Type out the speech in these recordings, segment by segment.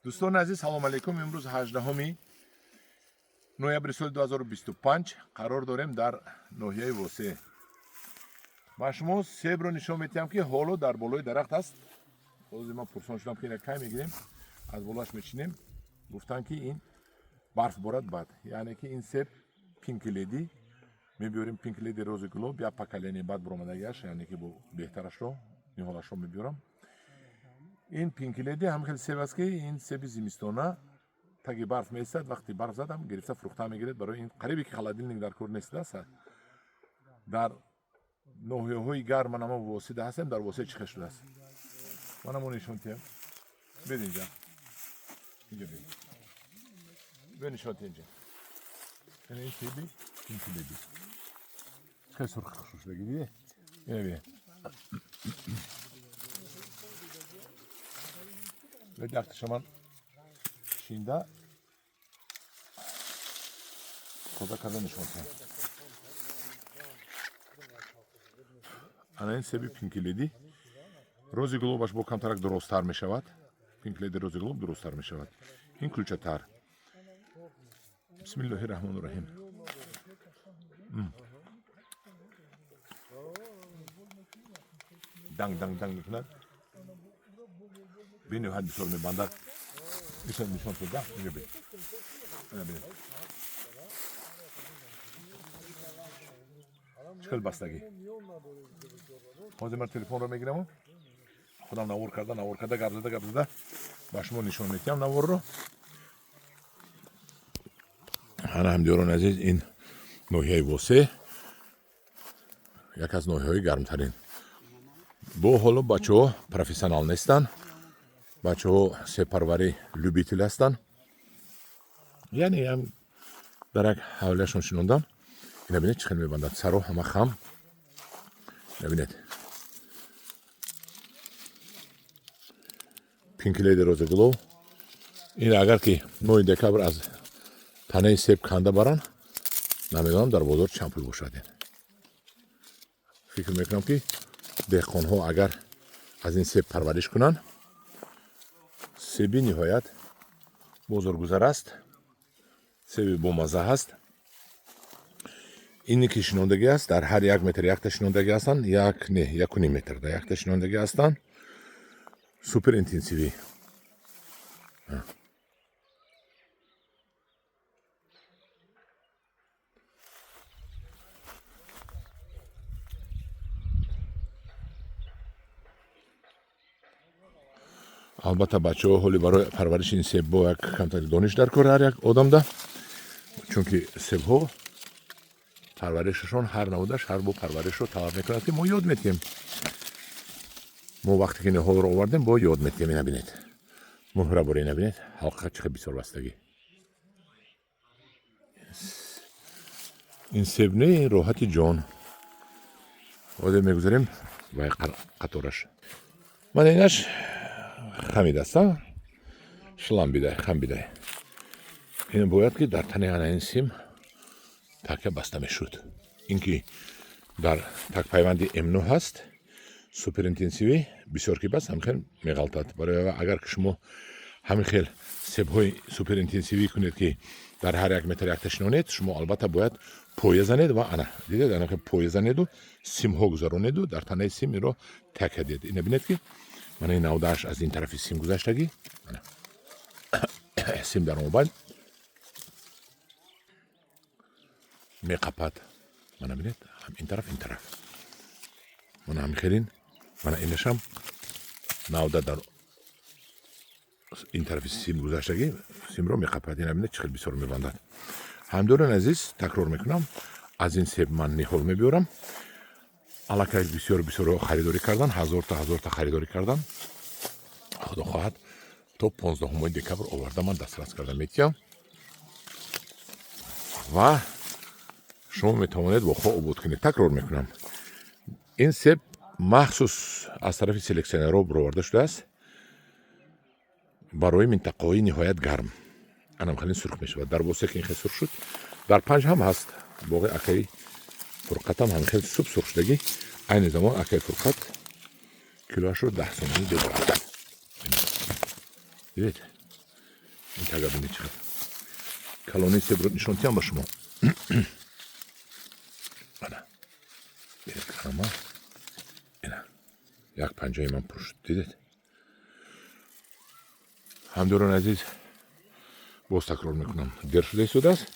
Дӯстони азиз, салом алейкум. Имрӯз 18 ноябри соли 2025 қарор дорем дар ноҳияи Восе. Ба шумо себро нишон медиҳам, ки ҳоло дар болои дарахт аст. Ҳозир ман пурсон шудам, ки ина кай мегирем, аз болоаш мечинем. Гуфтанд, ки ин барф борад баъд. Яъне ки ин себ Пинк Леди мебиёрем, Пинк Леди Рози Глоб, як поколение баъд буромадагиаш, яъне ки бо беҳтарашро ниҳолашро мебиёрам. Ин Пинк Леди ҳам хеле себ аст, ки ин себи зимистона таги барф меистад. Вақти барф задам, гирифта фурӯхта мегиред. Барои ин қарибе ки холодильник дар кор нест аст. Дар ноҳияҳои гарм, ман ама Восида ҳастем, дар Восе чӣ хел шудааст, манам нишон тиҳам. Бед инҷа, инҷа бед, бе нишон тиҳ инҷа. Ин себи Пинк Леди хеле сурх шудаги, диде? Ина бе. Якташа ман шинда тоза карда нишон тиҳам. Ана ин себи Пинк Леди Рози Глобаш бо камтарак дуросттар мешавад. Пинк Леди Рози Глоб дуросттар мешавад, ин кулчатар. Бисмиллоҳи раҳмони раҳим. Данг данг данг мекунад, бениҳоят бисёр мебандад. Нишон туда, инҷа бе, ана бе, чӣ хел бастагӣ. Ҳозир ман телефонро мегираму худам навор карда, навор карда, гап зада, гап зада ба шумо нишон медиҳам наворро. Ана, ҳамдиёрони азиз, ин ноҳияи Восе, як аз ноҳияҳои гармтарин. Бо ҳоло бачаҳо профессионал нестанд, бачаҳо себпарварӣ любитель ҳастанд, яъне ям дар як ҳавлияшон шинондан. Ина бинед, чӣ хел мебандад, саро ҳама хам. Ина бинед, Пинк Леди Рози Глоб. Ин агар ки моҳи декабр аз танаи себ канда баранд, намедонам, дар бозор чанд пул бошад. Фикр мекунам, ки деҳқонҳо агар аз ин себ парвариш кунанд, себи ниҳоят бозоргузар аст, себи бомазза ҳаст. Ине ки шинондагӣ аст, дар ҳар як метр якта шинондагӣ ҳастанд, як не, 1,5 метр дар якта шинондагӣ ҳастанд. Супер интенсивӣ. Албатта, бачаҳо, ҳоли барои парвариши ин себ бо як камтари дониш дар кор ҳар як одамда, чунки себҳо парваришашон ҳар намудаш ҳар бо парваришро талаб мекунад, ки мо ёд метиҳем. Мо вақте ки ниҳолро овардем, бо ёд метиҳем. Ина бинед, муҳра боре, ина бинед, ҳалқа чӣ хел бисёр бастагӣ. Ин себ не, ин роҳати ҷон. Ҳозир мегузарем вай қатораш. Мана инаш хамид аст, шлам бидай, хам бидай. Ин бояд ки дар тани ана ин сим такя баста мешуд. Ин ки дар такпайванди М9 ҳаст, суперинтенсивӣ. Бисёр ки бас, ҳамин хел меғалтад. Барои агар ки шумо ҳамин хел себҳои суперинтенсивӣ кунед, ки дар ҳар як метр якта шинонед, шумо албатта бояд поя занед ва ана дидед, ана поя занеду симҳо гузаронеду дар танаи сим инро такя диҳед. Ина бинед, ки мана ин навдааш аз ин тарафи сим гузаштагӣ, сим дар мобайн меқапад. Мана бинед, ҳам ин тараф, ин тараф, мана ҳамин хелин. Мана инашам навда дар ин тарафи сим гузаштагӣ, симро меқапад. Ина бинед, чӣ хел бисёр мебандад. Ҳамдиёрони азиз, такрор мекунам, аз ин себ ман ниҳол мебиёрам. Аллакай бисёр бисёрҳо харидорӣ кардан, ҳазорта ҳазорта харидорӣ кардан. Худо хоҳад, то 15 декабр оварда ман дастрас карда метиҳам ва шумо метавонед боғҳо обод кунед. Такрор мекунам, ин себ махсус аз тарафи селексионерҳо бароварда шудааст барои минтақаҳои ниҳоят гарм. Анам хеле сурх мешавад. Дар Восе ки ин хел сурх шуд, дар Панҷ ҳам ҳаст, боғи акаи Фурқатам ҳамин хел суб сурх шудагӣ. Айни замон акаи Фурқат килоашро 10 сомонӣ дедорад. Дидед? Ин тага бинед, чӣ калони себро нишон тиҳам ба шумо. Ана, бинед, ама ина як панҷаи ман пур шуд, дидед? Ҳамдиёрони азиз, боз такрор мекунам, дер шуда истодааст.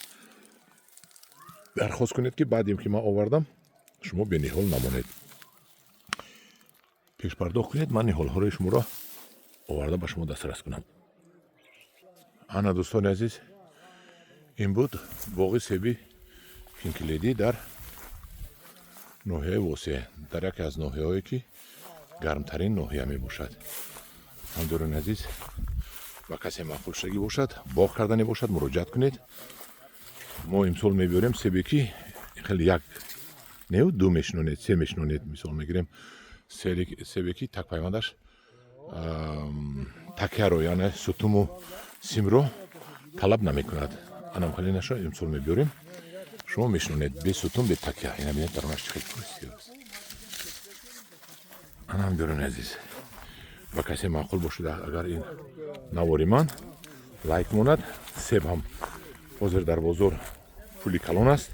Дархост кунед, ки баъдем ки ман овардам, шумо бениҳол намонед. Пешпардохт кунед, ман ниҳолҳои шуморо оварда ба шумо дастрас кунам. Ана, дӯстони азиз, ин буд боғи себи Пинк Леди дар ноҳияи Восеъ, дар яке аз ноҳияҳое ки гармтарин ноҳия мебошад. Ҳамдиёрони азиз, ба касе маъқулшагӣ бошад, боғ кардане бошад, муроҷиат кунед. Мо имсол мебиёрем себе ки хеле як неу ду мешинонед, се мешинонед. Мисол мегирем, себе ки такпайвандаш такяро, яъне сутуму симро талаб намекунад. Анам хеле наша имсол мебиёрем, шумо мешинонед бе сутун, бе такя. Ина бинед, дарунаш чӣ хел красиво аст. Ана, ҳамдиёрони азиз, ба касе маъқул бошад агар ин навори ман, лайк монад. Себ ҳам ҳозир дар бозор пули калон аст.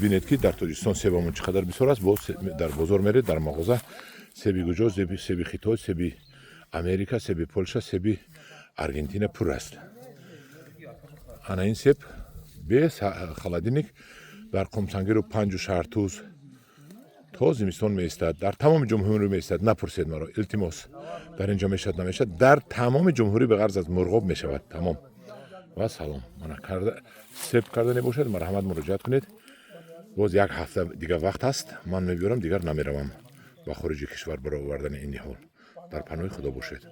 Бинед, ки дар Тоҷикистон себамон чӣ қадар бисёр аст. Боз дар бозор меред, дар мағоза себи куҷо, себи Хитой, себи Америка, себи Полша, себи Аргентина пур аст. Ана ин себ бе холодильник дар Қумсангиру Панҷу Шаҳртуз то зимистон меистад, дар тамоми ҷумҳурӣ меистад. Напурсед маро, илтимос, дар ин ҷо мешавад, намешавад. Дар тамоми ҷумҳурӣ ба ғарз аз Мурғоб мешавад. Тамом ва салом. Мана карда себ кардане бошад, марҳамат, муроҷиат кунед. Боз як ҳафта дигар вақт ҳаст, ман мебиёрам, дигар намеравам ба хориҷи кишвар барои овардани ин ниҳол. Дар паноҳи Худо бошед.